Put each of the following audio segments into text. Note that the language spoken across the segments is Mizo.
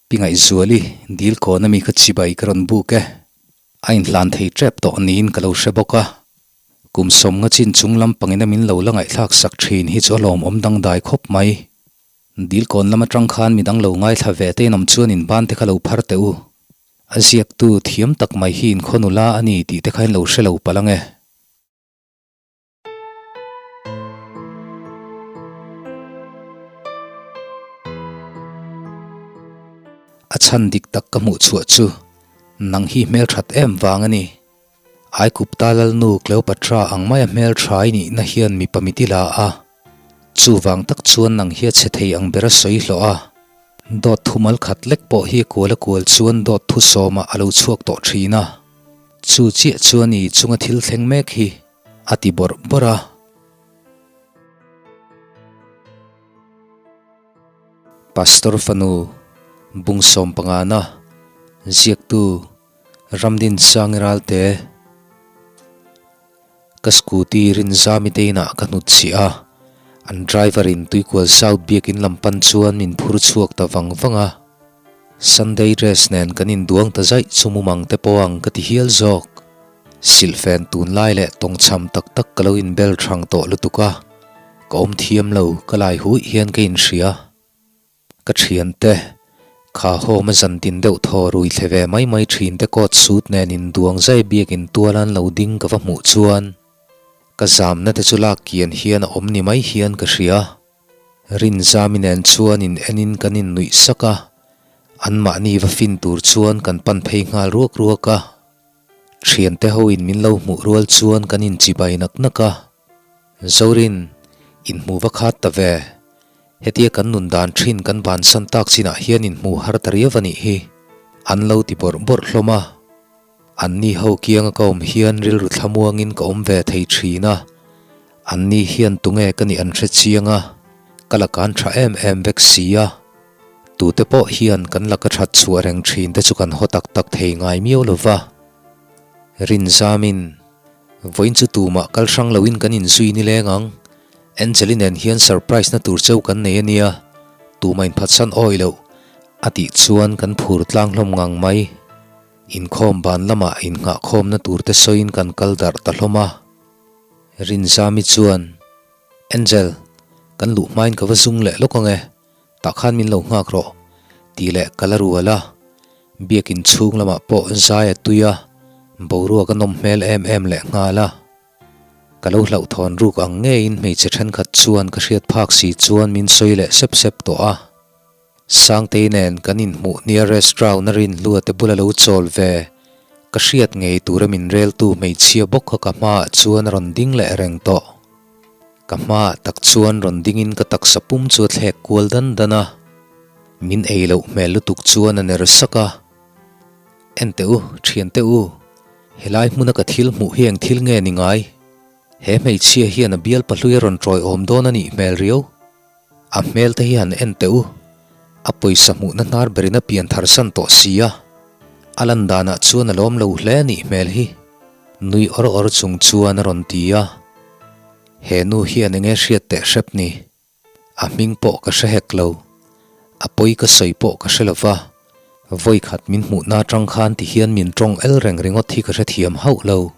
Pi Ngaihzuali, dil kawn ami kha chibai ka rawn buk e. A inhlan thei tep tawh niin ka lo hre bawk a. Kum sawmnga chin chung lampangin a min lo la ngaihthlak sak thin hi chu a lawmawm dangdai khawp mai. Dil kawn lam atang khan midang lo ngaithla ve te inawm chuan in ban te kha lo phar teh u. A ziaktu thiam tak mai hi inkhaw nula a ni tih te kha in lo hre lo palh ang e. A chhan dik tak ka hmuh chhuah chu nang hi hmelthat em vang a ni. Aikupta lalnu Cleopatra ang maia hmeltha i nihna hian mipa mit i la a, chuvang tak chuan nang hi a chhe thei ang ber a sawi hlawh a. Dawt thumal khat lek pawh hi kual a kual chuan dawt thusawmah a lo chhuak tawh thin a. Chu chiah chuan i chunga thil thleng mek hi a ti bawrh bawrh a. Pastor fanu Bungsawm pangana ziaktu Ramdin Sangiralte ka scooty Rinzami te inah ka hnut chhiah a, an driver in Tuikual South biakin lam pan chuan min phur chhuak ta vang vang a. Sunday dress nen kan induang ta zaih chu mumang te pawh ang ka ti hial zawk. Silhfen tunlai leh tawngchham tak tak ka lo inbel thang tawh lutuk a, ka awm thiam lo ka lai huih hian ka inhria. Ka thiante, kha home a zantin deuh thaw rui thle ve mai mai thinte coat suit nen induang zai biakin tual an lo ding ka va hmuh chuan ka zamna te chu lak kian hian a awm ni mai hian ka hria. Rinzami nen chuan in enin kan innuih sak a, anmahni va fin tur chuan kan pan phei nghal ruak ruak a. Thiante ho in min lo hmuh rual chuan kan inchibai nak nak a. Zorin, inhmu va khat ta ve. Hetia kan nun dan thin kan bansan tak chinah hian inhmu har ta riau a nih hi, an lo ti bawrh bawrh hlawm a. Anni ho kianga ka awm hian rilru thlamuangin ka awm ve thei thin a, anni hian tunge ka nih an hre chiang a, ka la kan tha em em vek si a. Tute pawh hian kan laka that chhuah reng thin te chu kan haw tak tak thei ngai miau lo va. Rinzamin, Vawiin chu tumah kal hrang loin kan inzui ni leng ang, Angeli nen hian surprise na tur cheu kan nei a nia, tumah inphatsan awi loh, a tih chuan kan phur tlang hlawm ngang mai. Inkhawm ban lamah innghahkhawmna turte sawiin kan kal darh ta hlawm a. Rinzami chuan, Angel, kan luh hmain ka va zung leh lawk ang e, tah khan min lo nghak rawh, tih leh ka la rual a. Biakin chhung lamah pawh zai a tui a, boruak a nawm hmel em em leh nghal a. Ka lo hlauhthawn ruk ang ngeiin hmeichhe thenkhat chuan ka hriat phak si chuan min sawi leh sep sep tawh a. Sangtei nen kan inhmuh nia restaurant a rinhlua te bula lo chawl ve, ka hriat ngei tura min reltu hmeichhia bawk kha ka hmaah chuan a rawn ding leh reng tawh. Ka hmaah tak chuan rawn dingin ka taksa pum chu a thlek kual dan dan a, min ei loh hmel lutuk chuan a ner sak a. En teh u, thian teh u, helai hmuna ka thil hmuh hi eng thil nge ni ngai? He hmeichhia hian a bial pahlui a rawn tawiawm dawn a nih hmel riau. A hmel te hi han en teh u, a pawisa hmuhna hnar berin a pian thar san tawh si a, a lan danah chuan a lawm lo hle a nih hmel hi, nui awr awr chung chuan a rawn ti a. He nu hian enge hriat teh hrep ni? A hming pawh ka hre hek lo, a pawi ka sawi pawh ka hre lo va, vawi khat min hmuhna atang khan ti hian min tawng el reng ringawt hi ka hrethiam hauh lo.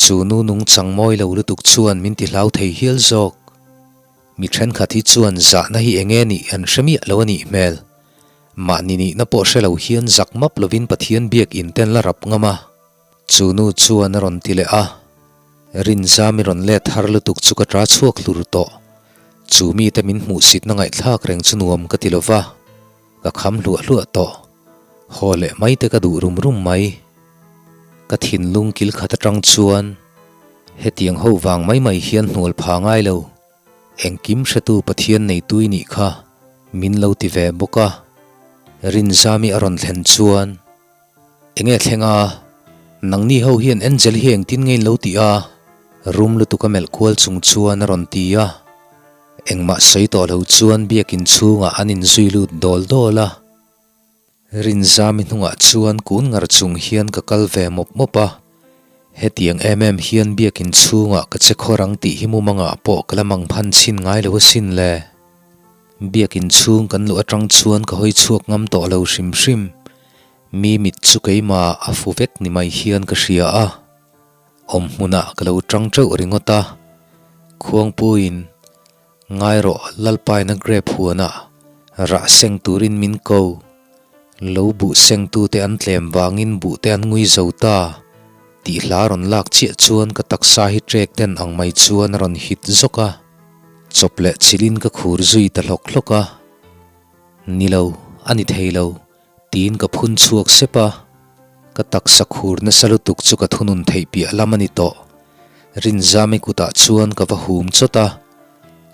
Chu nu nungchang mawi lo lutuk chuan min ti hlau thei hial zawk. Mi thenkhat hi chuan zahna hi enge nih an hre miah lo a nih hmel. Mahni nihna pawh hre lo hian zak map lovin Pathian biak in ten la rap ngam a. Chu nu chuan a rawn ti leh a. Rinzami rawn let har lutuk chu ka ta chhuak hlur tawh. Chu mite min hmuhsitna ngaihthlak reng chu nuam ka ti lo va. Ka kham hluah hluah tawh. Haw leh mai te ka duh rum rum mai. Ka thinlung kil khat atang chuan hetiang ho vang mai mai hian hnual pha ngai lo. Engkim hretu Pathian neitui nih kha min lo ti ve bawk a. Rinzami a rawn thlen chuan enge thleng a, nangni ho hian Angel hi engtin nge in lo tih a? Rum lutuk a melh kual chung chuan a rawn ti a. Engmah sawi tawh lo chuan biakin chhungah an inzui lut dawl dawl a. Rinzami hnungah chuan kun ngar chung hian ka kal ve mawp mawp a. Hetiang em em hian biakin chhungah ka che khawr ang tih hi mumangah pawh ka la mang phan chhin ngai lo asin le. Biakin chhung kan luh atang chuan ka hawi chhuak ngam tawh lo hrim hrim. Mi mit chu keimah a fu vek ni mai hian ka hria a. Awm hmunah ka lo tang teuh ringawt a. Khuangpuiin Ngai rawh Lalpaina grape huanah rah seng turin min ko. Lo buh sengtute an tlem vangin buhte an ngui zo ta tih hla rawn lak chiah chuan ka taksa hi trek den ang mai chuan a rawn hit zawk a. Chawp leh chilhin ka khur zui ta hlawk hlawk a. Ni lo, a ni thei lo, tiin ka phun chhuak sep a. Ka taksa khur nasa lutuk chu ka thunun theih piah lam a ni tawh. Rinzami kutah chuan ka va hum chawt a.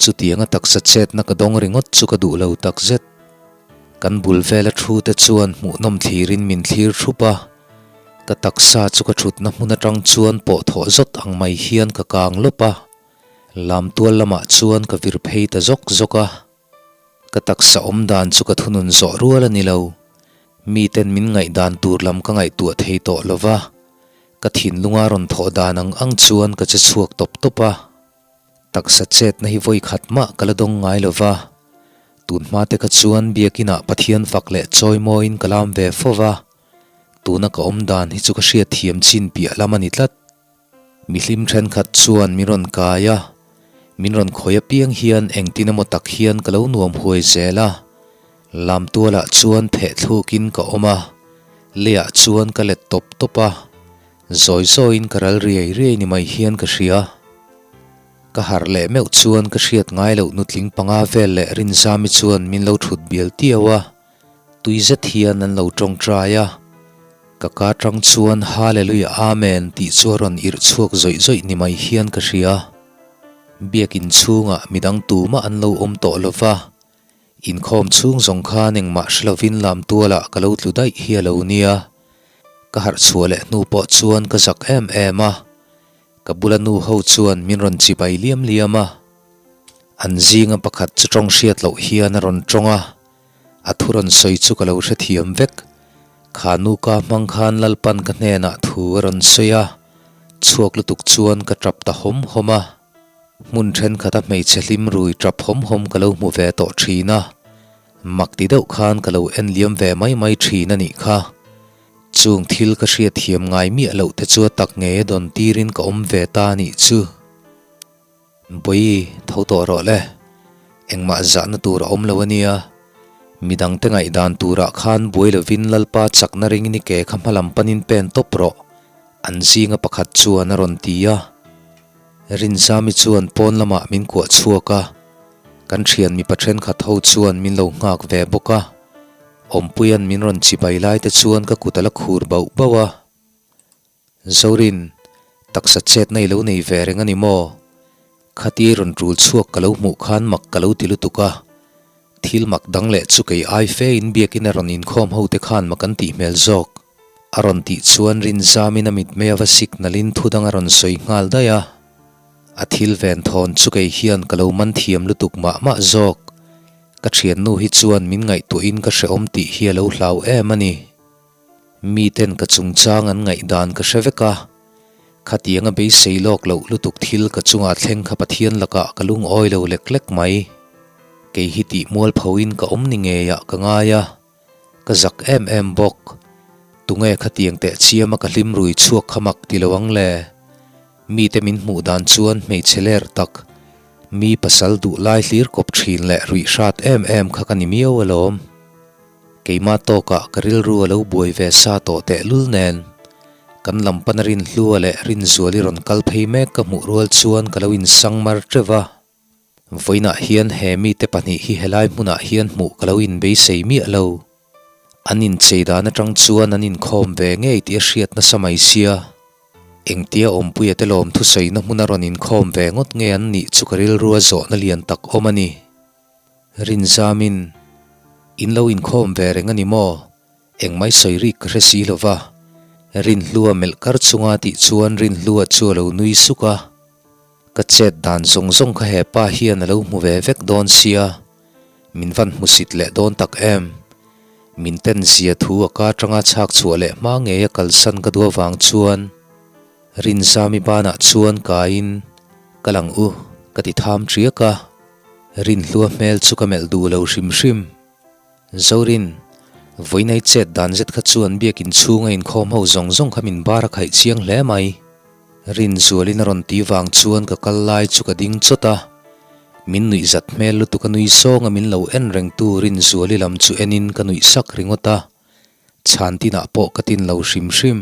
Chutianga taksa chetna ka dawng ringawt chu ka duh lo takzet. Kan bul vela thu te chuan hmuhnawm thlirin min thlir thup a. Ka taksa chu ka thutna hmun atang chuan pawh thawh zawt ang mai hian ka kang lawp a. Lamtual lamah chuan ka vir phei ta zawk zawk a. Ka taksa awm dan chu ka thunun zawh rual a ni lo. Miten min ngaihdan tur lam ka ngaihtuah thei tawh lo va, ka thinlunga rawn thawh dan ang ang chuan ka che chhuak tawp tawp a. Taksa chetna hi vawi khat mah ka la dawng ngai lo va. Tun hma te kha chuan biakinah Pathian fak leh chawimawiin ka lam ve fo va. Tuna ka awm dan hi chu ka hriatthiam chin piah lam a ni tlat. Mihlim thenkhat chuan min rawn kai a, min rawn khawi apiang hian engtin emaw tak hian ka lo nuam huai zel a. Lamtualah chuan pheh thlukin ka awm a, leiah chuan ka let tawp tawp a, zawi zawiin ka ral riai riai ni mai hian ka hria. Ka harh leh meuh chuan ka hriat ngai loh nutling panga vel leh Rinzami chuan min lo thut bial tiau a. Tui zet hian an lo tawngtai a, ka ka tang chuan Hallelujah Amen tih chu a rawn irh chhuak zawih zawih ni mai hian ka hria. Biakin chhungah midang tumah an lo awm tawh lo va, inkhawm chhung zawng khan engmah hre lovin lamtualah ka lo tlu daih hi a lo nia. Ka harh chhuah leh hnu pawh chuan ka zak em em a, ka bula nu ho chuan min rawn chibai liam liam a. An zinga pakhat chu tawng hriat loh hian a rawn tawng a. A thu rawn sawi chu ka lo hrethiam vek. Kha nuka hmang khan Lalpan ka hnenah thu a rawn sawi a, chhuak lutuk chuan ka tap ta hawm hawm a. Hmun thenkhat a hmeichhe hlim rui tap hawm hawm ka lo hmu ve tawh thin a, mak ti deuh khan ka lo en liam ve mai mai thin a nih kha. Chung thil ka hriatthiam ngai miah loh te chu a tak ngei a dawn tirin ka awm ve ta a nih chu. Bawi, tho tawh rawh le. Engmah zahna tur a awm lo a nia. Midangte ngaihdan turah khan buai lovin Lalpa chakna ringin i ke kha hmalam panin pen tawp rawh, an zinga pakhat chuan a rawn ti a. Rinzami chuan pawn lamah min kuah chhuak a, kan thian mipa thenkhat ho chuan min lo nghak ve bawk a. Awmpuia'n min rawn chibai lai te chuan ka kut a la khur bauh bauh a. Zorin, taksa chetna i lo nei ve reng a ni maw? Khati rawn tul chhuak ka lo hmuh khan mak ka lo ti lutuk a. Thil mak dang leh chu kei ai fe in biakin a rawn inkhawm ho te khan mak an tih hmel zawk. A rawn tih chuan Rinzamin a mitmei a va signal in thu dang a rawn sawi nghal daih a. A thil ven thawn chu kei hian ka lo man thiam lutuk mah mah zawk. Ka thiannu hi chuan min ngaihtuahin ka hrehawm tih hi a lo hlau em a ni. Miten ka chungchang an ngaihdan ka hre vek a, khatianga beisei lawk loh lutuk thil ka chungah thleng kha Pathian lakah ka lungawi lo lek lek mai. Kei hi tih mualphoin ka awm ni ngeiah ka ngai a, ka zak em em bawk. Tunge khatiang teh chiama ka hlim rui chhuak kha mak ti lo ang le? Mite min hmuh dan chuan hmeichhe ler tak, mi pasal duh lai hlir kawp thin leh ruih hrat em em kha ka ni miau alawm. Keimah tawkah ka rilru a lo buai ve sa tawh tehlul nen, kan lam pana Rinhlua leh Rinzuali rawn kal phei mek ka hmuh rual chuan ka lo insang mar teuh va. Vawiinah hian he mite pahnih hi helai hmunah hian hmuh ka lo inbeisei miah lo. An inchei dan atang chuan an inkhawm ve ngei tih a hriat nasa mai sia. Engtia Awmpuia te lawm thusawina hmuna rawn inkhawm ve ngawt nge an nih chu ka rilrua zawhna lian tak awm a ni. Rinzamin, In lo inkhawm ve reng a ni maw? Engmai sawi rik ka hre si lo va. Rinhlua melh kar chunga tih chuan Rinhlua chu a lo nui suk a. Ka chet dan zawng zawng kha he pa hian a lo hmu ve vek dawn sia, min van hmusit leh dawn tak em? Min ten zia thu a ka atanga chhak chhuah leh hma ngei a kalsan ka duh avang chuan Rinzami banah chuan kaiin, Ka lang u, ka ti tham ṭiak a. Rinhlua hmel chu ka melh duh lo hrim hrim. Zorin, Vawiinai chet dan zet kha chuan biakin chhunga inkhawm ho zawng zawng kha min bar a khaih chiang hle mai. Rinzualin a rawn ti vang chuan ka kal lai chu ka ding chawt a. Min nuih zat hmel lutuk a nui sawng a min lo en rengtu Rinzuali lam chu enin ka nuih sak ringawt a. Chhan tinah pawh ka tin lo hrim hrim.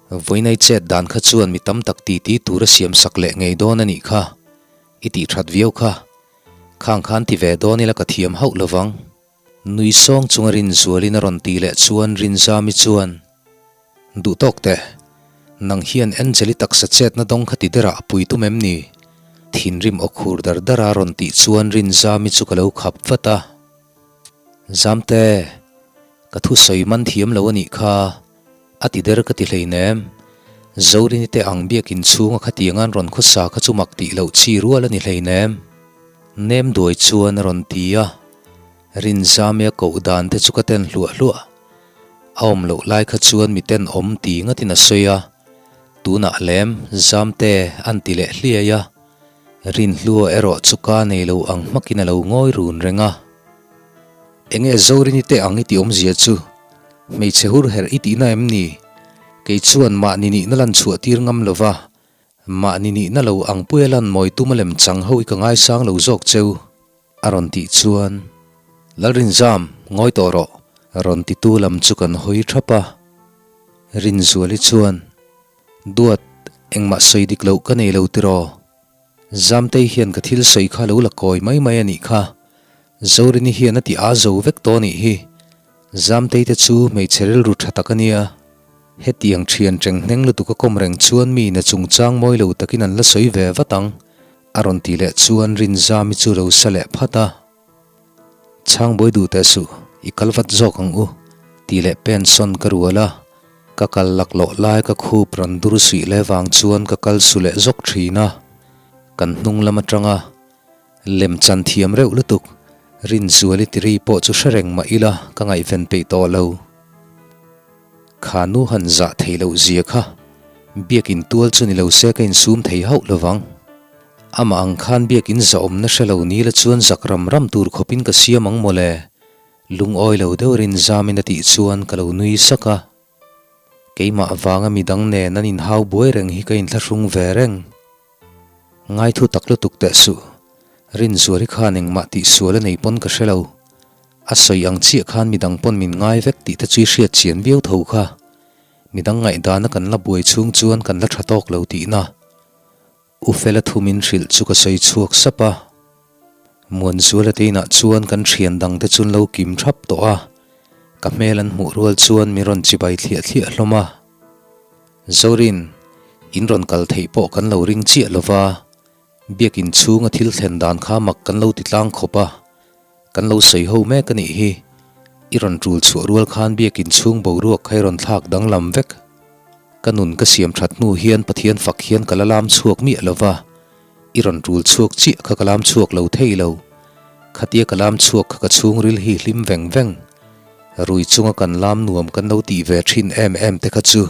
Vawiinai chet dan kha chuan mi tam tak titi tur a siam sak leh ngei dawn a nih kha. I tih that viau kha. Khang khan ti ve dawn ila ka thiam hauh lovang. Nui sawng chunga Rinzualin a rawn tih leh chuan Rinzami chuan, Duh tawk teh, nang hian Angeli taksa chetna dawng kha ti derah a pui tum em ni? Thinrim aw khur dar dar a rawn tih chuan Rinzami chu ka lo khap vat a. Zamte, ka thusawi man thiam lo a nih kha. A ti der ka ti hleinem. Zorini te ang biakin chhunga khatiang an rawn khawsa kha chu mak tih loh chi rual a ni hleinem. Nem duai chuan a rawn ti a. Rinzamia koh dan te chu ka ten hluah hluah. A awm loh lai kha chuan mi ten awm ti ngatin a sawi a. Tunah lem Zamte an ti leh hliai a. Rinhlua erawh chu ka nei lo ang hmakin a lo ngawi run reng a. Enge Zorini te ang i tih awmzia chu? Hmeichhe hur herh i tihna em ni? Kei chuan mahni nihna lan chhuah tir ngam lova, mahni nihna lo ang puia lan mawi tum a lem chang ho i ka ngaisang lo zawk cheu, a rawn tih chuan Lalrinzam, ngawi tawh rawh, rawn titu lam chu kan hawi thap a. Rinzuali chuan, Duat, engmah sawi dik loh ka nei lo tiraw? Zamtei hian ka thil sawi kha lo la kawi mai mai a nih kha. Zorini hian a ti a zo vek tawh a nih hi. Zamtei te chu hmeichhe rilru tha tak a nia. Hetiang thian teng hneng lutuk a kawm reng chuan mi na chungchang mawi lo takin an la sawi ve vat ang, a rawn tih leh chuan Rinzami chu lo sa leh phat a. Chhang buai duh teh suh, i kal vat zawk ang u, tih leh pen sawn ka rual a. Ka kal laklawh lai ka khup rawn dur suih leh vang chuan ka kal su leh zawk thin a. Kan hnung lam atanga lem chan thiam reuh lutuk, Rinzuali tiri pawh chu hre reng mah ila ka ngaihven peih tawh lo. Kha nu han zah thei loh zia kha biakin tual chu ni lo se ka insum thei hauh lovang. Amah ang khan biakin zahawmna hre lo ni la chuan zak ram ram tur khawpin ka siam ang mawle, lungawi lo deuh rinzamin a tih chuan ka lo nui sak a. Keimah vanga midang nen an inhau buai reng hi ka inthlahrung ve reng. Ngaithu tak lutuk teh suh, Rinzuali khan engmah tihsual a nei pawn ka hre lo. A sawi ang chiah khan midang pawn min ngai vek tih te chu i hriat chian viau tho kha. Midang ngaihdana kan la buai chhung chuan kan la tha tawk lo tihna. U Fela thu min hrilh chu ka sawi chhuak sap a. Muanzuala te inah chuan kan thian dang te chu an lo kim thap tawh a, ka hmel an hmuh rual chuan min rawn chibai thliah thliah hlawm a. Zorin, in rawn kal theih pawh kan lo ring chiah lo va, biakin chhunga thil thlen dan kha mak kan lo ti tlang khawp a, kan lo sawi ho mek a nih hi. I rawn tul chhuah rual khan biakin chhung boruak kha i rawn thlak danglam vek. Ka nun ka siam that hnu hian Pathian fak hian ka la lam chhuak miah lo va, i rawn tul chhuak chiah kha ka lam chhuak lo thei lo. Khatia ka lam chhuak kha ka chhungril hi hlim veng veng. Rui chunga kan lam nuam kan lo tih ve thin em em te kha chu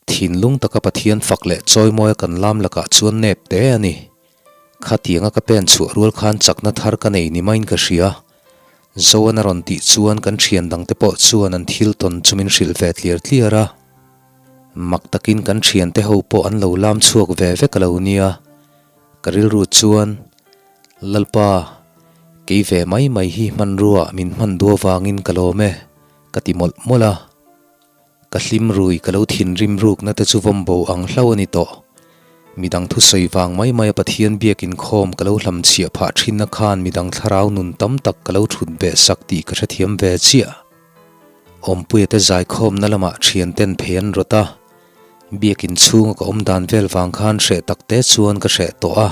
thinlung taka Pathian fak leh chawimawia kan lam lakah chuan nep te a ni. Khatianga ka pen chhuah rual khan chakna thar ka nei ni maiin ka hria. Zoan a rawn tih chuan kan thian dangte pawh chuan an thil tawn chu min hrilh ve tliar tliar a. Mak takin kan thiante ho pawh an lo lam chhuak ve vek a lo nia. Ka rilru chuan, Lalpa, kei ve mai mai hi hmanrua min hman duh avangin ka lawm e, ka ti mawlh mawlh a. Ka hlim rui ka lo thinrim rukna te chu vawm bo ang hlauh a ni tawh. Midang thusawi vang mai mai a Pathian biak inkhawm ka lo hlamchhiah phah thinna khan midang thlarau nun tam tak ka lo thut beh sak tih ka hrethiam ve chiah. Awmpuia te zaikhawmna lamah thian ten phei an rawt a, biak inchhunga ka awm dan vel vang khan hreh tak te chuan ka hreh tawh a.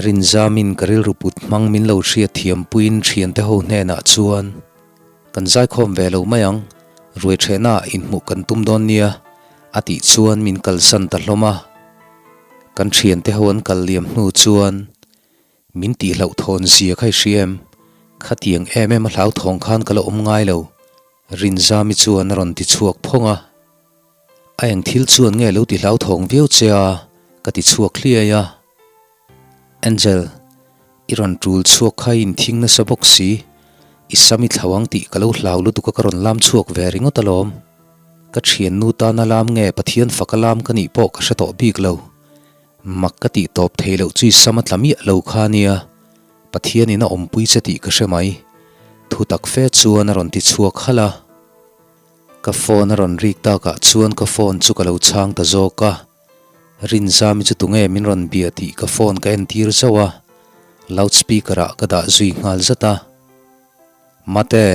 Rinzamin ka rilru put hmang min lo hriatthiam puiin thiante ho hnenah chuan, Kan zaikhawm ve lo mai ang, ruai ṭhehna ah inhmuh kan tum dawn nia, a tih chuan min kalsan ta hlawm a. Kan ṭhiante ho an kal liam hnu chuan min tih hlauhthawn zia kha i hria em? Khatiang em em a hlauthawng khan ka la awm ngai lo, Rinzami chuan a rawn ti chhuak phawng a. A eng thil chuan nge lo ti hlauthawng viau che a? ka ti chhuak hliai a. Angel. I rawn tul chhuak kha i inthing nasa bawk si, i sam i thlau ang tih ka lo hlau lutuk a ka rawn lam chhuak ve ringawt alawm. Ka thiannu tana lam nge Pathian faka lam ka nih pawh ka hre tawh bik lo. Mak ka tih tawp thei loh chu i sam a tla miah lo kha nia, Pathianin a awmpui che tih ka hre mai. Thu tak fe chuan a rawn ti chhuak halh a. Ka phone a rawn rik takah chuan ka phone chu ka lo chhang ta zawk a. Rinzami chu tunge min rawn bia tih ka phone ka entir zauh a, loud speaker ah ka dah zui nghal zat a. Mate,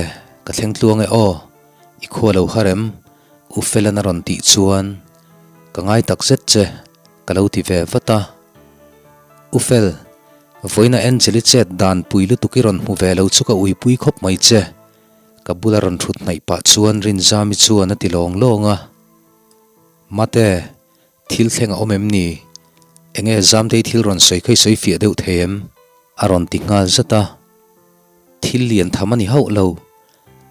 ka thleng tluang e aw, i khua lo har em? U Felan a rawn tih chuan ka ngai tak zet che ka lo ti ve vat a. U Fel, vawiina Angel-i chet dan pui lutuk i rawn hmu ve lo chu ka uipui khawp mai che. Ka bula rawn thut hnaih pah chuan Rinzami chuan a ti lawng lawng a. Mate, thil thleng a awm em ni? Enge Zamtei thil rawn sawi kha i sawi fiah deuh thei em? A rawn ti nghal zat a. Thil lian tham a ni hauh lo.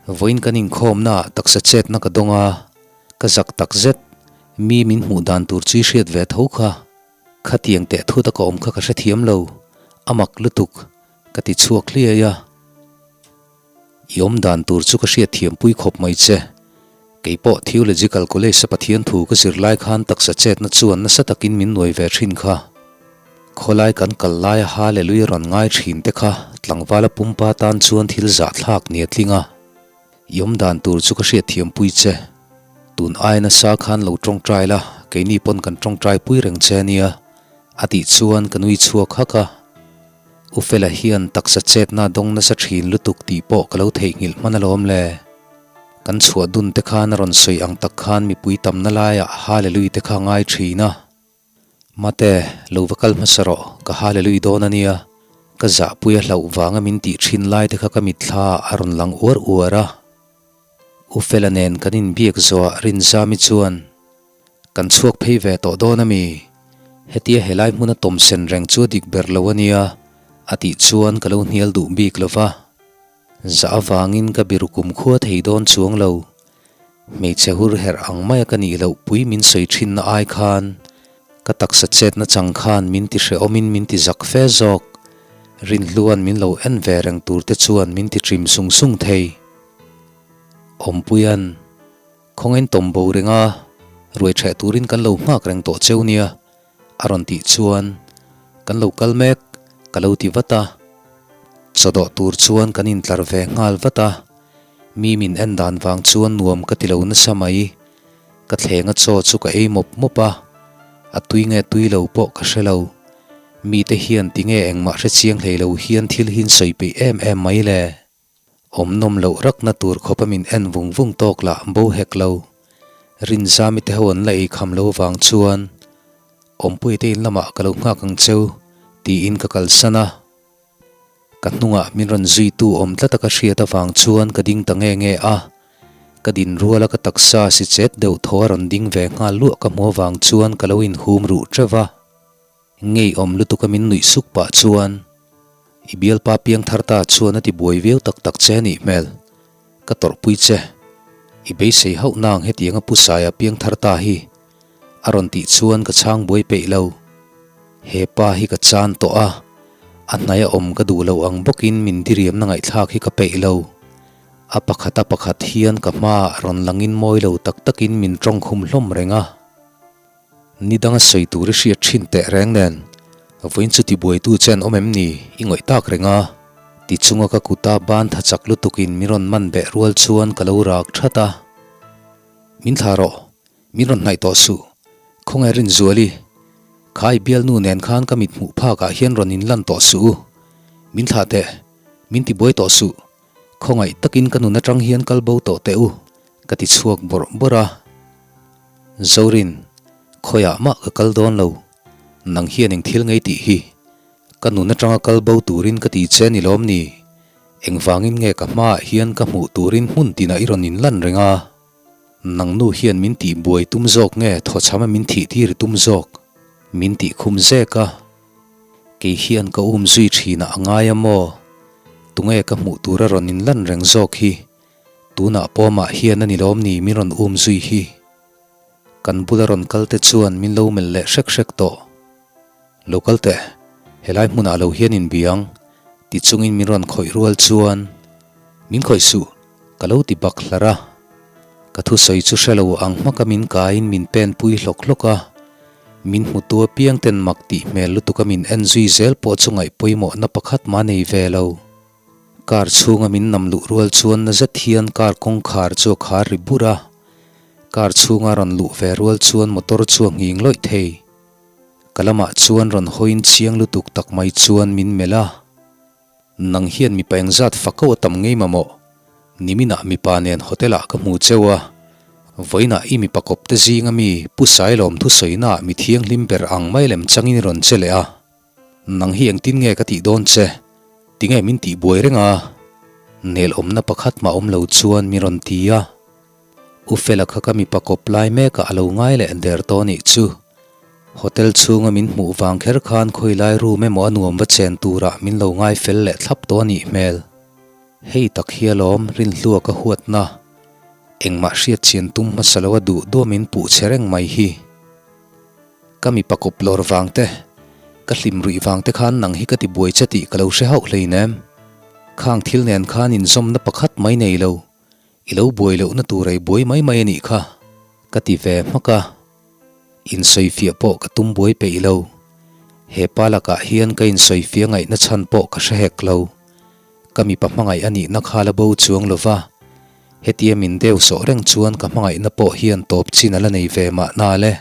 Vawiin kan inkhawmna ah taksa chetna ka dawng a, ka zak tak zet. Mi min hmuh dan tur chu i hriat ve tho kha. Khatiang teh thut a ka awm kha ka hrethiam lo. A mak lutuk, ka ti chhuak hliai a. I awm dan tur chu ka hriat thiampui khawp mai che. Kei pawh Theological College-a Pathian thu ka zir lai khan taksa chetna chuan nasa takin min nuai ve thin kha. Khawlai kan kal laia Hallelujah rawn ngai thin te kha tlangvala pumpa tan chuan thil zahthlak ni a tling a. I awm dan tur chu ka hriat thiampui che. Tun aia nasa khan lo tawngtai la, keini pawn kan tawngtai pui reng che ania, a tih chuan ka nui chhuak hak a. U Fela hian taksa chetna dawng nasa thin lutuk tih pawh ka lo theihnghilh hman alawm le. Kan chhuah dun te khan a rawn sawi ang tak khan mipui tamna laiah Hallelui te kha ngai thin a. Mate, lo va kal hmasa rawh, ka Hallelui dawn a nia. Ka zahpui a hlauh vanga min tih thin lai te kha ka mitthla a rawn lang uar uar a. U Fela nen kan inbiak zawhah Rinzami chuan. Kan chhuak phei ve tawh dawn a mi? Hetia helai hmuna tawmsen reng chu a dik ber lo a nia, a tih chuan ka lo hnial duh bik lo va. Zah avangin ka biru kumkhua thei dawn chuang lo. Hmeichhe hur herh ang maia ka nih loh pui min sawi thinna ai khan ka taksa chetna chang khan min ti hrehawmin min ti zak fe zawk. Rinhluan min lo en ve reng tur te chuan min ti trim sung sung thei. Awmpuia'n. Khawngain tawm bo renga ruai ṭheh turin kan lo nghak reng tawh cheu nia, a rawn tih chuan kan lo kal mek ka lo ti vat a. Chawdawh tur chuan kan intlar ve nghal vat a, mi min en dan vang chuan nuam ka ti lo nasa mai. Ka thlenga chaw chu ka ei mawp mawp a, a tui nge tui lo pawh ka hre lo. Mite hian tinge engmah hre chiang hlei lo hian thil hi an sawi peih em em mai le? Awm nawm loh rakna tur khawpa min en vung vung tawk lah bo hek lo. Rinzami te ho an la ei kham lo vang chuan Awmpuii te in lamah ka lo nghak ang cheu tiin ka kalsan a. Ka hnungah min rawn zuitu awm tlata ka hriat avang chuan ka ding ta nge nge a. Ka din ruala ka taksa si chet deuh thaw a rawn ding ve nghal luah ka hmu avang chuan ka lo inhum ruh teuh va. Ngeiawm lutuka min nuih suk pah chuan, I bialpa piang thar ta chuan a ti buai viau tak tak che a nih hmel. Ka tawrhpui che. I beisei hauh nang hetianga pu Saia piang thar ta hi. A rawn tih chuan ka chhang buai peih lo. He pa hi ka chan tawh a, a hnaia awm ka duh loh ang bawkin min diriamna ngaihthlak hi ka peih lo. A pakhat a pakhat hian ka hmaah rawn langin mawi lo tak takin min tawngkhum hlawm reng a. Ni danga sawi tur i hriat thin teh reng nen, vawiin chu tibuaitu che an awm em ni? I ngawih tak reng a. Ti chunga ka kuta ban tha chak lutukin min rawn man beh rual chuan ka lo rak that a. Min thlah rawh, min rawn hnaih tawh suh. Khawngaih Rinzuali, kha i bialnu nen khan ka mit hmuh phakah hian rawn inlan tawh suh u. Min thlah teh, min tibuai tawh suh. Khawngaih takin ka nun atang hian kal bo tawh teh u, ka ti chhuak bawrh bawrh a. Zorin, khawiah mah ka kal dawn lo, nang hian eng thil ngei tih hi? Ka nun atanga kal bo turin ka ti che ni lawm ni? Engvangin nge ka hmaah hian ka hmuh turin hmun tinah i rawn inlan reng a? Nang nu hian min tih buai tum zawk nge thawchhama min thih tir i tum zawk? Min tih khum zek a. Kei hian ka um zui thinah a ngai a maw? Tunge ka hmuh tura rawn inlan reng zawk hi? Tunah pawmah hian a ni lawm ni min rawn um zui hi. Kan bula rawn kal te chuan min lo melh leh hrek hrek tawh. Lo kal teh, helai hmunah lo hian inbiang. Ti chungin min rawn khawih rual chuan, Min khawih suh, ka lo ti bak hlar a. Ka thusawi chu hre lo ang hmaka min kaiin min pen pui hlawk hlawk a. Min hmutu apiang ten mak tih hmel lutuka min en zui zel pawh chu ngaih pawimawhna pakhat mah nei ve lo. Car chhunga min nam luh rual chuan na zet hian car kawngkhar chu a khar ri bur a. Car chhunga rawn luh ve rual chuan motor chu a nghing lawih thei. Ka lamah chuan rawn hawiin chiang lutuk tak mai chuan min melh a. Nang hian mipa engzat fako a tam ngei mamawh? Niminah mipa nen hotel ah ka hmu cheu a, vawiinah i mipa kawp te zinga mi Pu Sailawm thusawina ah mi thianghlim ber ang mai lem changin i rawn che leh a. Nang hi engtin nge ka tih dawn che? Tinge min tih buai reng a? Nel awmna pakhat mah awm lo chuan mi rawn ti a. U Fela kha ka mipa kawp lai mekah a lo ngai leh der tawh anih chu. Hotel chhunga min hmuh vang kher khan khawilai room emaw a nuam va chen turah min lo ngai fel leh thlap tawh anih hmel. Hei tak hi alawm Rinhlua ka huatna. Engmah hriat chian tum hmasa lo a duh duah min puh che reng mai hi. Ka mipa kawp lawr vang te, ka hlim ruih vang te khan nang hi ka ti buai che tih ka lo hre hauh hleinem. Khang thil nen khan inzawmna pakhat mai nei lo. I lo buai lohna tur ei buai mai mai a nih kha, ka ti ve hmak a. Insawifiah pawh ka tum buai peih lo. He pa lakah hian ka insawifiah ngaihna chhan pawh ka hre hek lo. Ka mipa hmangaih a nihna kha la bo chuang lo va, hetia min deu sawh reng chuan ka hmangaihna pawh hian tawp chin a la nei ve mahna le.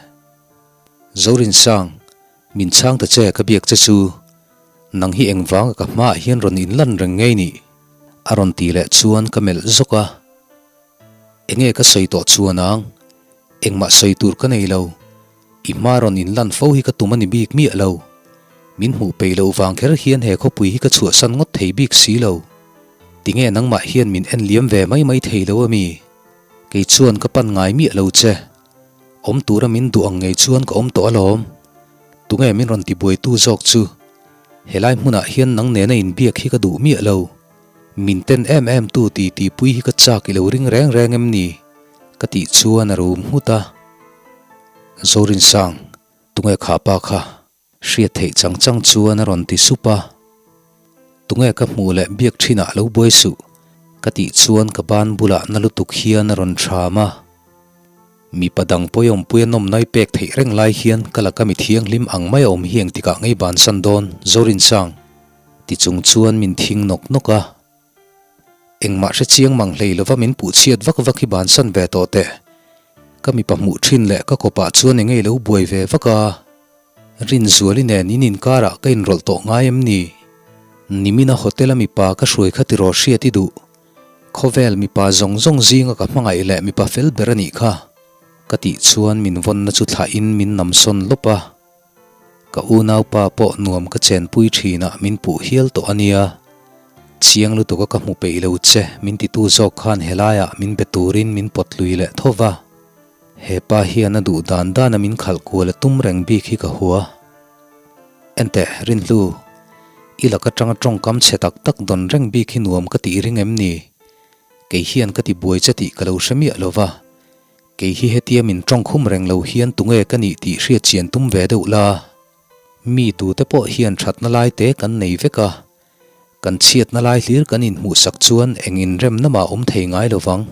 Zorinsang, min chhang ta che ka biak che chu. Nang hi engvanga ka hmaah hian rawn inlan reng ngei nih? A rawn ti leh chuan ka melh zawk a. Enge ka sawi tawh chuan ang? Engmah sawi tur ka nei lo. I hma rawn inlan fo hi ka tum a ni bik miah lo. Min hmuh peih loh vang kher hian he khawpui hi ka chhuahsan ngawt thei bik si lo. Tinge nangmah hian min en liam ve mai mai thei lo a mi? Kei chuan ka pan ngai miah lo che. Awm tura min duh ang ngei chuan ka awm tawh alawm. Tunge min rawn tibuaitu zawk chu? Helai hmunah hian nang nena inbiak hi ka duh miah lo. Min ten em em tu ti tihpui hi ka chak i lo ring reng reng em ni? Ka tih chuan a rum nghut a. Zorinsang, tunge kha pa kha? Hriat theih chang chang chuan a rawn ti sup a. Tunge ka hmuh leh biak thinah lo buai suh? Ka tih chuan ka ban bulah na lutuk hian a rawn thram a. Mipa dang pawiawmpui a nawmnai pek theih reng lai hian ka laka mi thianghlim ang mai a awm hi engtikah ngei bansan dawn, Zorinsang? Ti chung chuan min thing nawk nawk a. Engmah hre chiang mang hlei lova min puh chhiat vak vak hi bansan ve tawh teh. Ka mipa hmuh thin leh ka kawpah chuan engei lo buai ve vak a. Rinzuali nen in inkarah ka inrawlh tawh ngai em ni? Nimina hotel a mipa ka hruai kha tiraw hriat i duh. Khawvel mipa zawng zawng zinga ka hmangaih leh mipa fel ber a nih kha. Ka tih chuan min vawnna chu thlahin min namsawn lawp a. Ka unaupa pawh nuam ka chenpui thinah min puh hial tawh a nia. Chiang lutuka ka hmu peih lo che min titu zawk khan helaiah min be turin min pawt lui leh tho va. He pa hian a duh dan dana min khalh kual a tum reng bik hi ka hua. Enteh, Rinhlu, i lak atanga tawngkam chhe tak tak dawn reng bik hi nuam ka tih ring em ni? Kei hian ka ti buai che tih ka lo hre miah lo va. Kei hi hetia min tawngkhum reng lo hian tunge ka nih tih hriat chian tum ve deuh la. Mi tute pawh hian thatna lai te kan nei vek a. Kan chhiatna lai hlir kan inhmuhsak chuan eng inremna mah awm thei ngai lo vang.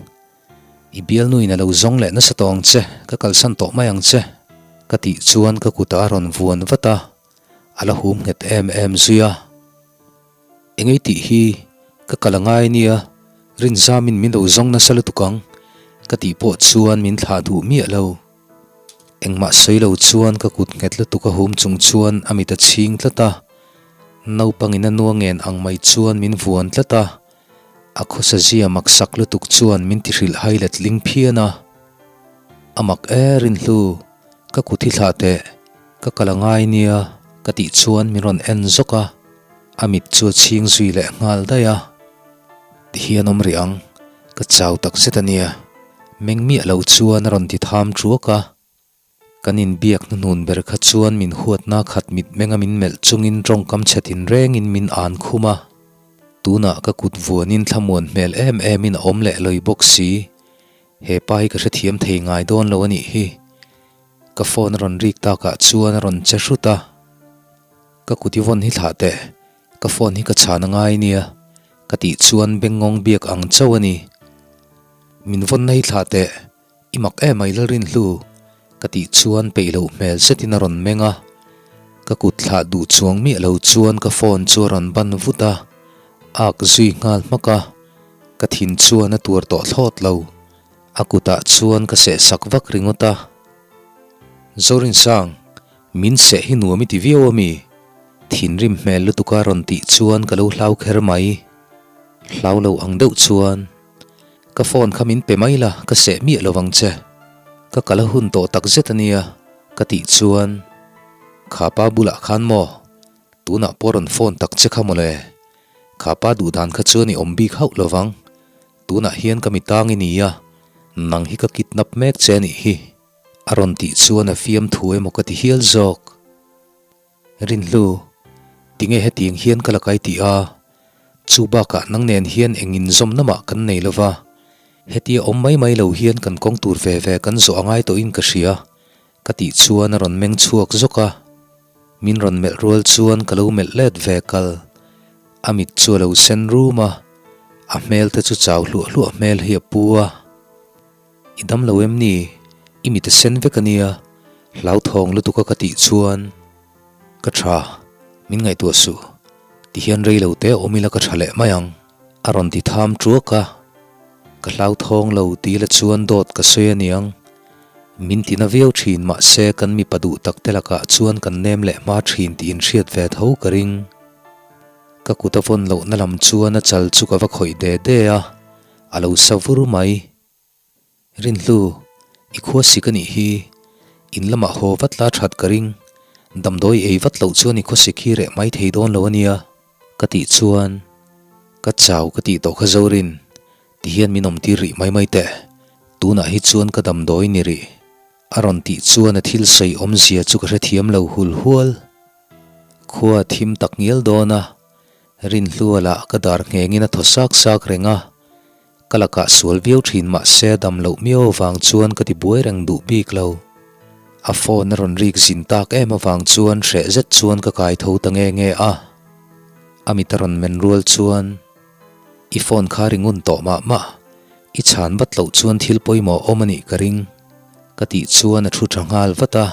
I bialnuin a lo zawng leh nasa tawh ang che, ka kalsan tawh mai ang che, ka tih chuan ka kutah a rawn vuan vat a, a la hum nghet em em zui a. Engei tih hi ka kal a ngai nia, Rinzamin min lo zawng nasa lutuk ang, ka tih pawh chuan min thlah duh miah lo. Engmah sawi lo chuan ka kut nghet lutuk a hum chung chuan a mit a chhing tlat a, naupangin a nua ngen ang mai chuan min vuan tlat a, a khawsa zia mak sak lutuk chuan min ti hrilh hai let ling phian a. A mak e Rinhlu, ka kut hi thlah teh, ka kal a ngai nia ka tih chuan min rawn en zawk a, a mit chu a chhing zui leh nghal daih a. Tihian awm rih ang, ka chau tak zet a nia. Meng miah lo chuan a rawn ti tham thuak a. Kan inbiak hnuhnun ber kha chuan min huatna khat mitmenga min melh chungin tawngkam chhe tinrengin min an khum a. Tunah ka kut vuanin thlamuan hmel em emin a awm leh lawi bawk si. He pa hi ka hrethiam thei ngai dawn lo a nih hi. Ka phone a rawn rik takah chuan a rawn che hrut a. Ka kut i vawn hi thlah teh. Ka phone hi ka chhan a ngai nia, ka tih chuan bengngawng biak ang chauh a ni. Min vawn na hi thlah teh, i mak em ai Lalrinhlu, ka tih chuan peih loh hmel zetin a rawn meng a. Ka kut thlah duh chuang miah lo chuan ka phone chu a rawn ban vut a, ak zui nghal hmak a, ka thin chuan a tuar tawh thlawt lo. A kutah chuan ka seh sak vak ringawt a. Zorinsang, min seh hi nuam i ti viau a mi? Thinrim hmel lutuka rawn tih chuan ka lo hlau kher mai. Hlau lo ang deuh chuan, Ka phone kha min pe mai la, ka seh miah lo vang che. Ka kal a hun tawh tak zet a nia, ka tih chuan, Kha pa bulah khan maw? Tunah pawh rawn phone tak che kha mawle. Kha pa duh dan kha chuan i awm bik hauh lo vang. Tunah hian ka mitang i ni a, nang hi ka kidnap mek che a nih hi, a rawn tih chuan a fiam thu emaw ka ti hial zawk. Rinhlu, tinge hetiang hian ka la kai tih a? Chu bakah nang nen hian eng inzawmna mah kan nei lova, hetia awm mai mai lo hian kan kawng tur ve ve kan zawh a ngai tawhin ka hria, ka tih chuan a rawn meng chhuak zawk a. Min rawn melh rual chuan ka lo melh let ve kal. A mit chu a lo sen rum a, a hmel te chu chau hluah hluah hmel hi a pu a. I dam lo em ni? I mit a sen vek a nia, hlauthawng lutuk a ka tih chuan ka tha, min ngaihtuah suh, tihian rei lo te awm ila ka tha leh mai ang, a rawn ti tham tuak a. Ka hlauthawng lo ti la chuan dawt ka sawi a niang. Min ti na viau thin mahse kan mipa duh tak te lakah chuan kan nem leh hma thin tih inhriat ve tho ka ring. Ka kut a vawn lohna lam chuan a chal chu ka va khawih de de a, a lo sa vur mai. Rinhlu, i khua sik a nih hi, in lamah haw vat la that ka ring, damdawi ei vat loh chuan i khua sik hi reh mai thei dawn lo a nia. Ka tih chuan, Ka chau ka tih tawh kha Zorin, ti hian min awm tir rih mai mai teh, tunah hi chuan ka damdawi ni rih. A rawn tih chuan a thil sawi awmzia chu ka hrethiam lo hul hual. Khua a thim tak ngial dawn a, Rinhlua lah ka dar nghengin a thaw sak sak reng a, Ka lakah sual viau thin mahse a dam loh miau avang chuan ka ti buai reng duh bik lo. A phone a rawn rik zin tak em avang chuan hreh zet chuan ka kai tho ta nge nge a. A mit a rawn men rual chuan, I phone kha ri ngun tawh mah mah, i chhan vat loh chuan thil pawimawh awm a nih ka ring, ka tih chuan a thu tha nghal vat a.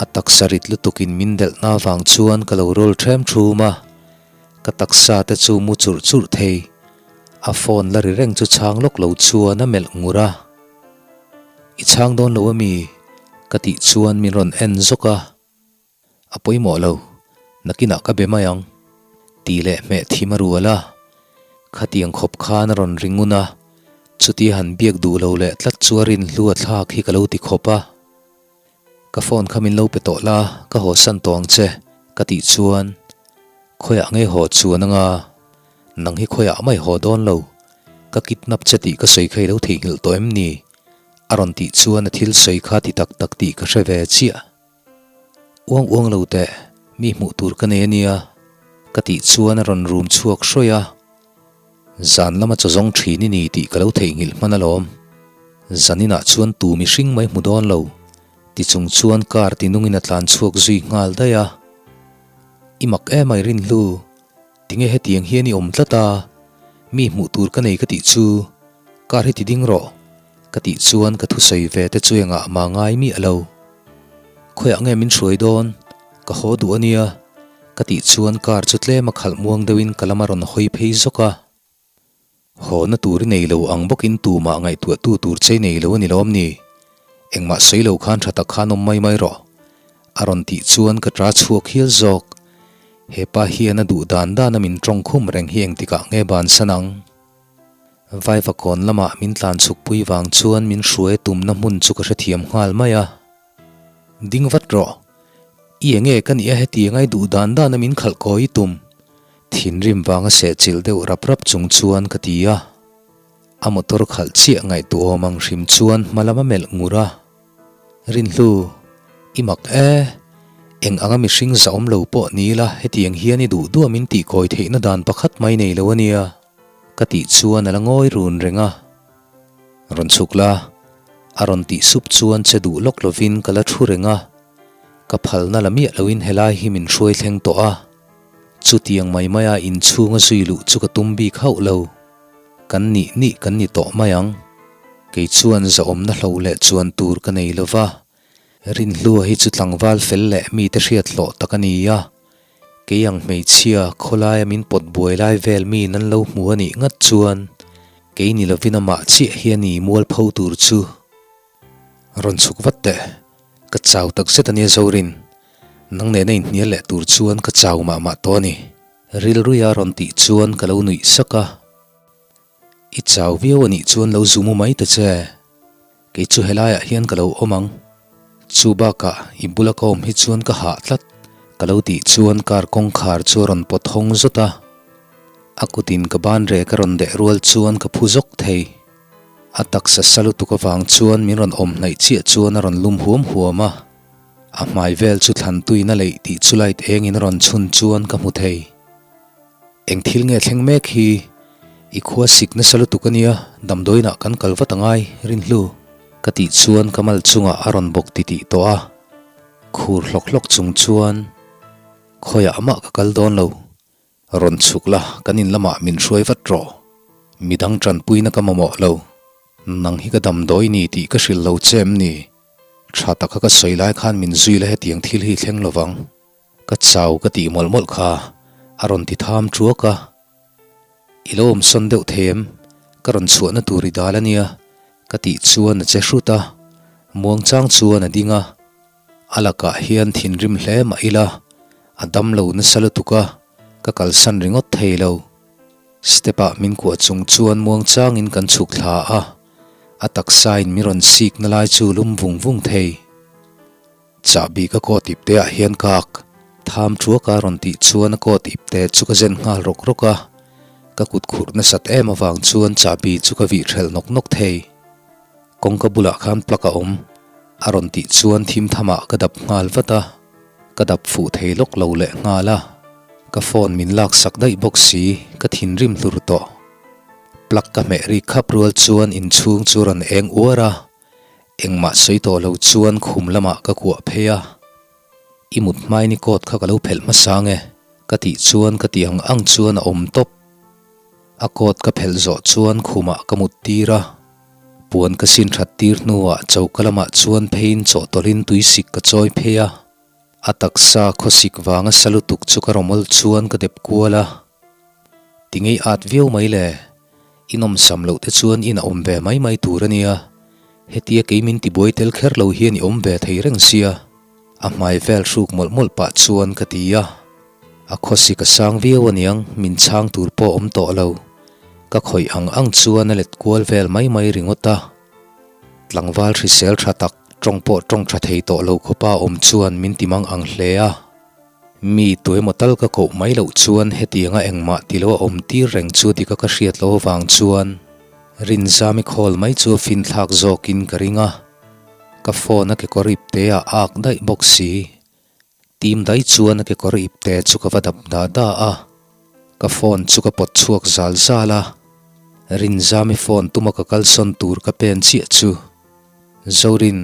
A taksa rit lutukin min delhna avang chuan ka lo rawl ṭhem ṭhum a. Ka taksa te chu mu churh churh thei. A phone la ri reng chu chhang lawk lo chuan a melh ngur a. I chhang dawn lo ami? Ka tih chuan min rawn en zawk a. A pawimawh lo, nakinah ka be mai ang. Tih leh hmeh thim a rual a. Khatiang khawp khan a rawn ri ngun a. Chutia han biak duh lo leh tlat chu a rinhlu a thlak hi ka lo ti khawp a. Ka phone kha min lo pe tawh la, ka haw san tawh ang che, ka tih chuan, Khawiah nge haw chuan anga? Nang hi khawiah mai haw dawn lo, ka kidnap che tih ka sawi kha i lo theihnghilh tawh em ni? A rawn tih chuan a thil sawi kha ti tak tak tih ka hre ve chiah. Uang uang lo teh, mi hmuh tur ka nei ania, ka tih chuan a rawn rum chhuak hrawih a. Zan lama chaw zawng thin i ni tih ka lo theihnghilh hman alawm. Zaninah chuan tu mihring mai hmu dawn lo, ti chung chuan car ti nungin a tlan chhuak zui nghal daih a. I mak em ai Rinhlu, tinge hetiang hian i awm tlat a, mi hmuh tur ka nei ka tih chu, car hi ti ding rawh, ka tih chuan ka thusawi ve te chu engah mah ngai miah lo. Khawiah nge min hruai dawn? Ka haw duh a nia, ka tih chuan car chu tlem a khalh muang deuhin ka lam a rawn hawi phei zawk a. Hawna tur i nei lo ang bawkin tumah ngaihtuahtu tur che i nei lo a ni lawm ni? Engmah sawi lo khan tha tak khan awm mai mai rawh, a rawn tih chuan ka ṭa chhuak hial zawk. He pa hian a duh dan dana min ṭawng khum reng hi engtikah nge bansan ang? Vaivakawn lamah min tlan chhukpui vang chuan min hruai tumna hmun chu ka hrethiam nghal mai a. Ding vat rawh. I enge ka nih a heti angai duh dan dan a min khalh kawi i tum. Thinrim vanga sehchilh deuh rap rap chung chuan ka ti a. A motor khalh chiah ngaihtuahawm ang hrim chuan hma lam a melh ngur a. Rinhlu, i mak e. Eng anga mihring zahawm lo pawh ni ila hetiang hian i duh duah min tihkawi theihna dan pakhat mai nei lo a nia. Ka tih chuan a la ngawi run reng a. Rawn chhuk la, a rawn tih sup chuan che duh lawk lovin ka la thu reng a. Ka phalna la miah loin helai hi min hruai thleng tawh a. Chutiang mai maia inchhunga zui luh chu ka tum bik hauh lo. Kan nih nih kan ni tawh mai ang. Kei chuan zahawmna hlo leh chuan tur ka nei lo va. Rinhlua hi chu tlangval fel leh mite hriat hlawh tak a ni a. Kei ang hmeichhia khawlaia min pawt buai lai vel miin an lo hmu a nih ngat chuan kei ni lovin amah chiah hi a ni mualpho tur chu. Rawn chhuk vat teh, ka chau tak zet a nia Zorin, nang nena inhnial leh tur chuan ka chau mah mah tawh a ni. Rilruia rawn tih chuan ka lo nuih sak a, I chau viau a nih chuan lo zu mu mai ta che, kei chu helaiah hian ka lo awm ang. Chu bakah i bula ka awm hi chuan ka hah tlat, ka lo tih chuan car kawngkhar chu a rawn pawt hawng zawt a, a kutin ka ban rek a rawn deh rual chuan ka phu zawk thei. A taksa sa lutuk avang chuan min rawn awm hnaih chiah chuan a rawn lum huam huam a, a hmai vel chu thlan tuin a leih tih chu light engin a rawn chhun chuan ka hmu thei. Eng thil nge thleng mek hi? I khua sik nasa lutuk a nia, damdawiinah kan kal vat a ngai, Rinhlu. Ka tih chuan ka mal chungah a rawn bawk titih tawh a, khur hlawk hlawk chung chuan khawiah mah ka kal dawn lo. Rawn chhuk la, kan in lamah min hruai vat rawh. Midang tanpuina ka mamawh lo. Nang hi ka damdawi ni tih ka hrilh lo che em ni? Tha taka ka sawi lai khan min zui la hetiang thil hi thleng lovang. Ka chau ka tih mawlh mawlh kha a rawn ti tham thuak a. I lo awmsawn deuh thei em? Ka rawn chhuahna tur i dal a nia ka tih chuan a che hrut a. Muangchang chuan a ding a. A lakah hian thinrim hle mah ila, a dam lo nasa lutuk a, ka kalsan ringawt thei lo. Step ah min kuah chung chuan muangchangin kan chhuk thla a, a taksain min rawn sik na lai chu lum vung vung thei. Chahbi ka coat ipte ah hian kak tham thuak a rawn tih chuan a coat ipte chu ka zen nghal rawk rawk a, ka kut khurh nasat em avang chuan chahbi chu ka vih thelh nawk nawk thei. Kawngka bulah khan plug a awm, a rawn tih chuan thim thamah ka dap nghal vat a, ka dap fuh thei lawk lo leh nghal a, ka phone min lak sak daih bawk si, ka thinrim hlur tawh. Plug ka hmeh rik khap rual chuan inchhung chu rawn eng uar a, engmah sawi tawh lo chuan khum lamah ka kuah phei a, I mut hmain i coat kha ka lo phelh hmasa nge? ka tih chuan ka tih ang ang chuan a awm tawp. A coat ka phelh zawh chuan khumah ka mut tir a. Puan ka sin that tir hnuah choka lamah chuan pheiin chawhtawlhin tuisik ka chawi phei a. A taksa khawsik vanga sa lutuk chu ka rawmawl chuan ka dep kual a. Ti ngei at viau mai le, i nawmsam loh te chuan in a awm ve mai mai tur a nia. Hetia kei min tibuai tel kher lo hian i awm ve thei reng sia. A hmai vel hruk mawlh mawlh pah chuan ka ti a. A khawsik a sang viau aniang, min chhang tur pawh awm tawh lo. Ka khawih ang ang chuan a let kual vel mai mai ringawt a. Tlangval hrisel tha tak, tawng pawh tawng tha thei tawh lo khawpa awm chuan min ti mang ang hle a. Mi tuemaw tal ka koh mai loh chuan hetianga engmah ti lo a awm tir reng chu dika ka hriat loh avang chuan Rinzami call mai chu a finthlak zawkin ka ring a. Ka phone a kekawr ipte a ak daih bawk si. Tim dai chuan a kekawr ipte chu ka va dap da da a, ka phone chu ka pawt chhuak zal zal a, Rinzami phone tuma ka kalsawn tur ka pen chiah chu Zorin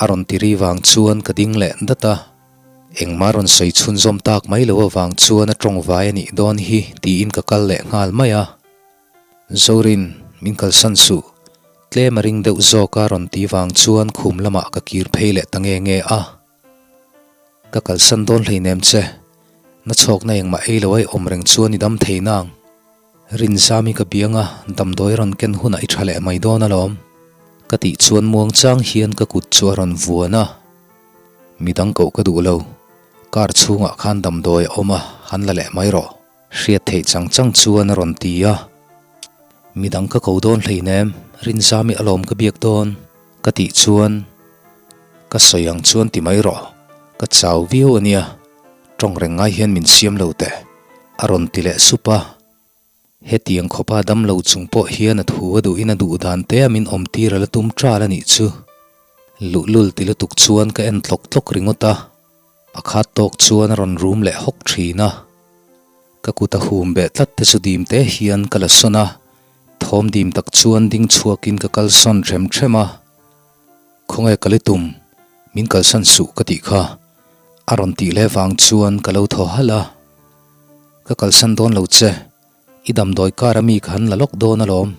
a rawn ti ri vang chuan ka ding leh dat a, engmah rawn sawi chhunzawm tak mai lo avang chuan a tawngvai a nih dawn hi tiin ka kal leh nghal mai a. Zorin, min kalsan suh, tlem a ring deuh zawk a rawn ti vang chuan khum lamah ka kir phei leh ta nge nge a. Ka kalsan dawn hleinem che, na chhawkna engmah ei lo ai awm reng chuan i dam thei nang. Rinzami ka biang a, damdawi rawn ken hunah i tha leh mai dawn alawm. Ka tih chuan muangchang hian ka kut chu a rawn vuan a. Midang koh ka duh lo, car chhungah khan damdawi a awm a, han la leh mai rawh. Hriat theih chang chang chuan a rawn ti a. Midang ka ko dawn hleinem, Rinzami alawm ka biak dawn. Ka tih chuan ka sawi ang chuan ti mai rawh, ka chau viau a nia, tawng reng ngai hian min siam lo teh, a rawn ti leh sup a. Hetiang khawpa dam lo chung pawh hian a thu a duhin a duh dan te a min awm tir a la tum ṭal a nih chu. Luhlul ti lutuk chuan ka en tlawk tlawk ringawt a, a khat tawk chuan a rawn rum leh hawk ṭhin a. Ka kut a hum beh tlat te chu dim te hian ka la sawn a, Thawm dim tak chuan ding chhuakin ka kalsawn ṭhem ṭhem a, Khawnge ka li tum, min kalsan suh ka tih kha a rawn tih leh vang chuan ka lo thaw halh a. Ka kalsan dawn lo che, i damdawi kar a mi ka han la lawk dawn alawm.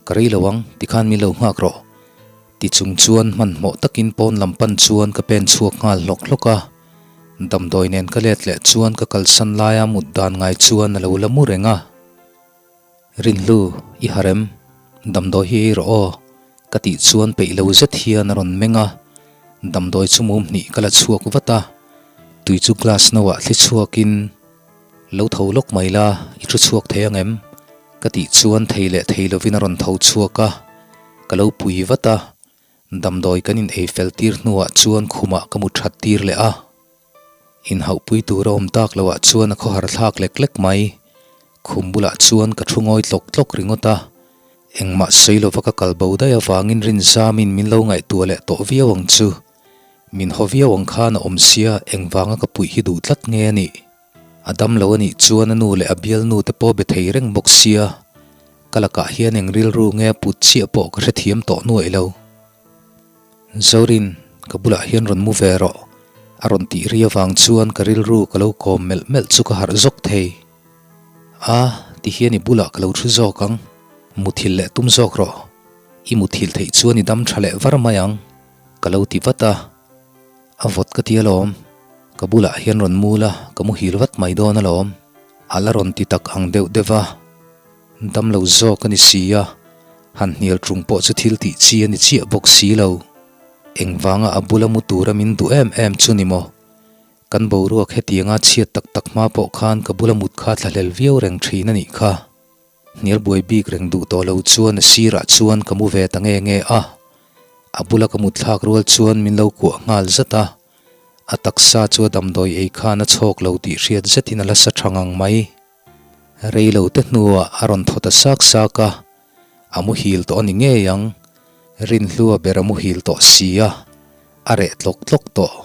Ka rei lo ang, tikhan min lo nghak rawh. Ti chung chuan hmanhmawh takin pawn lam pan chuan ka pen chhuak nghal hlawk hlawk a. Damdawi nen ka let leh chuan ka kalsan laia mut dan ngai chuan a lo la mu reng a. Rinhlu, i harem, damdawi hi ei rawh aw, ka tih chuan peih lo zet hian a rawn meng a, damdawi chu mum hnih ka la chhuak vat a, tui chu glass no ah thli chhuakin, Lo tho lawk mai la, i thu chhuak thei ang em? ka tih chuan thei leh thei lovin a rawn tho chhuak a, ka lo pui vat a, damdawi kan in ei fel tir hnuah chuan khumah ka mu that tir leh a. Inhauhpui tur a awm tak loh ah chuan a khawhar thlak lek lek mai. Khum bulah chuan ka thu ngawi tlawk tlawk ringawt a, engmah sawi lova ka kal bo daih avangin Rinzamin min lo ngaihtuah leh tawh viau ang chu. Min haw viau ang khan a awm sia engvanga ka puih hi duh tlat nge a nih? A dam lo a nih chuan a nu leh a bialnu te pawh be thei reng bawk sia, ka lakah hian eng rilru nge a put chiah pawh ka hrethiam tawh nuaih lo. Zorin, ka bulah hian rawn mu ve rawh, a rawn tih ri avang chuan ka rilru ka lo kawm melh melh chu ka harh zawk thei. A, ti hian i bulah ka lo thu zawk ang, muthilh leh tum zawk rawh. I muthilh theih chuan i dam tha leh var mai ang, ka lo ti vat a. A vawt ka ti alawm, ka bulah hian rawn mu la, ka muhil vat mai dawn alawm, a la rawn ti tak ang deuh deuh va. Damlo zawk a ni si a, han hnial ṭung pawh chu thil tih chi a ni chiah bawk si lo. Engvanga a bula mu tura min duh em em chu ni maw? Kan boruak hetianga chhiat tak tak hma pawh khan ka bula mut kha thlahlel viau reng ṭhin a nih kha. Hnial buai bik reng duh tawh lo chuan a sirah chuan ka mu ve ta nge nge a. A bula ka mut thlak rual chuan min lo kuah nghal zat a. A taksa chu a damdawi ei khan a chhawk lo tih hriat zetin a la sa ṭha ngang mai. Rei lo te hnuah a rawn thaw ta sak sak a, a muhil tawh a ni ngei ang, Rinhlua ber a muhil tawh si a, a reh tlawk tlawk tawh.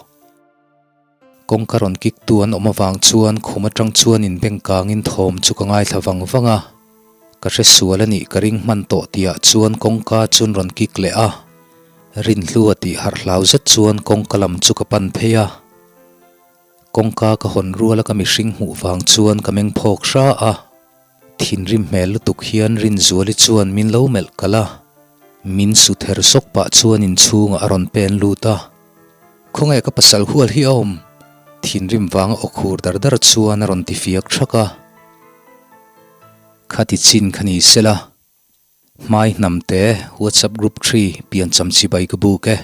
Kawngka rawn kik tu an awm avang chuan khum atang chuan inbengkangin thawm chu ka ngaithla vang vang a, ka hre sual a nih ka ring hman tawh tihah chuan kawngka chuan rawn kik leh a, Rinhlua tih harh hlau zet chuan kawngka lam chu ka pan phei a. Kawngka ka hawn ruala ka mihring hmuh vang chuan ka meng phawk hra a, thinrim hmel lutuk hian Rinzuali chuan min lo melh kalh a, min su ther sawk pah chuan inchhungah a rawn pen lut a. Khawnge ka pasal hual hi a awm? Thinrim vanga aw khur dar dar chuan a rawn ti fiak thak a. Khati chin kha ni sela, Hmai hnamte WhatsApp group thri piancham chibai ka buk e.